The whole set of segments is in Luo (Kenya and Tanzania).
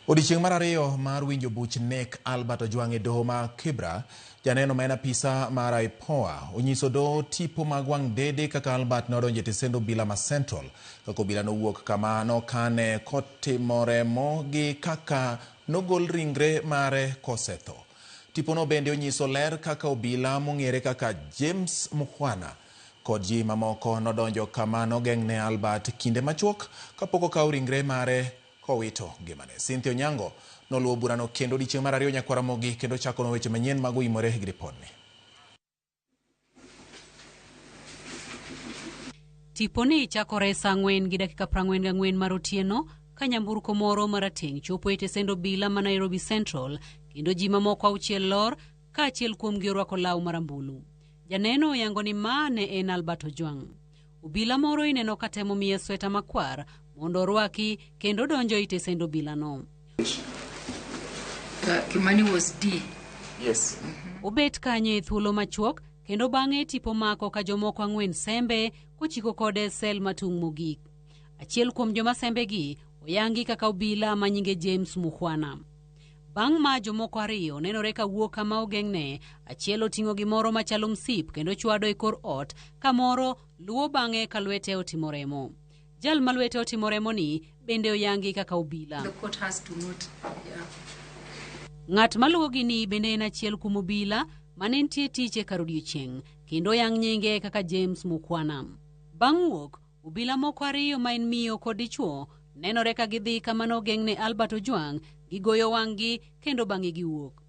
Odiechieng' mar ariyo mar winjo buch nek Albert Ojwang' e doho ma Kibra, janeno ma en apisa mar IPOA onyiso doho tipo mag wang' dede kaka Albert nodonjo e tesend obila ma Central, kaka obila nowuok kama nokane kotimo remo gi kaka nogol ringre mare kosetho. Tipono bende onyiso ler kaka obila mong'ere kaka James Mukhwana kod ji mamoko nodonjo kama nogeng'ne Albert kinde machuok kapok okaw ringre mare kowito ngimane. Cynthia Onyango noluwo burano kendo odiechieng' mar ariyo nyakwar Ramogi kendo chakonwa weche manyien mag oimore gi ripodni. Tiponi chakore saa 4:44 mar otieno ka nyamburko moro marateng' chopo e tesend obila ma Nairobi Central kendo ji mamoko 6 lor ka achiel kuomgi orwako law marambulu. Janeno oyango ni ma ne en Albert Ojwang'. Obila moro ineno ka temo miye sweta makwar mondo orwaki kendo donjo e tesend obilano. Kimani was D. Yes. Obet kanyo e thuolo machuok kendo bang'e tipo mako ka jomoko 4 sembe kochiko kode sel matung' mogik. Achiel kuom joma sembegi oyangi kaka obila ma nyinge James Mukhwana. Bang' ma jomoko 2 nenore ka wuok kama ogeng'ne, achiel oting'o gimoro machalo msip kendo chwado e kor ot ka moro luwo bang'e ka lwete otimo remo. Jal ma lwete otimo remo ni bende oyangi kaka obila. The court has to note. Yeah. Ng'at maluwogi ni bende en achiel kuom obila mane nitie tich e kar odiechieng' kendo oyang nyinge kaka James Mukhwana. Bang' wuok, obila moko 2 ma en miyo kod dichuo nenore ka gidhi kama nogeng'ne Albert Ojwang', gigoyo wang'gi kendo bang'e giwuok.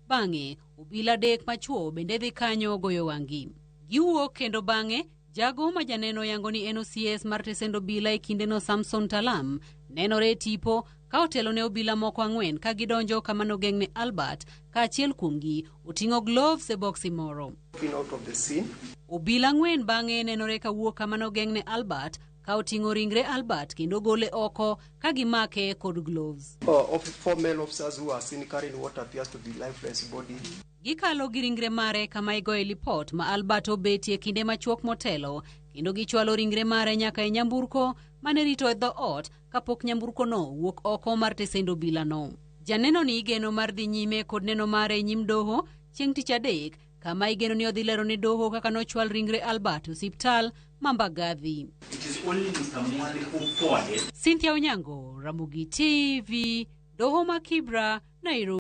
Bang'e, obila 3 machuo bende dhi kanyo goyo wang'gi. Giwuok kendo bang'e, jago ma janeno oyango ni en OCS mar tesend obila e kindeno Samson Talam nenore e tipo ka otelo ne obila moko 4 ka gidonjo kama nogeng'ne Albert ka achiel kuomgi oting'o gloves e boksi moro. Out of the scene. Obila 4 bang'e nenore ka wuok kama nogeng'ne Albert ka oting'o ringre Albert kendo gole oko ka gimake kod gloves. Of 4 male officers who are seen carrying what appears to be lifeless body. Gikalo gi ringre mare kama igoye lipot ma Albert obetie kinde machuok motelo kendo gichwalo ringre mare nyaka e nyamburko mane rito e dho ot kapok nyamburkono wuok oko mar tesend obilano. Janeno ni igeno mar dhi nyime kod neno mare e nyim doho chieng' tich adek kama igeno ni odhi lero ne doho kaka nochwal ringre Albert e osiptal ma Mbagathi. It is only Mr. Mwale who forwarded. Cynthia Onyango, Ramogi TV, Doho ma Kibra, Nairobi.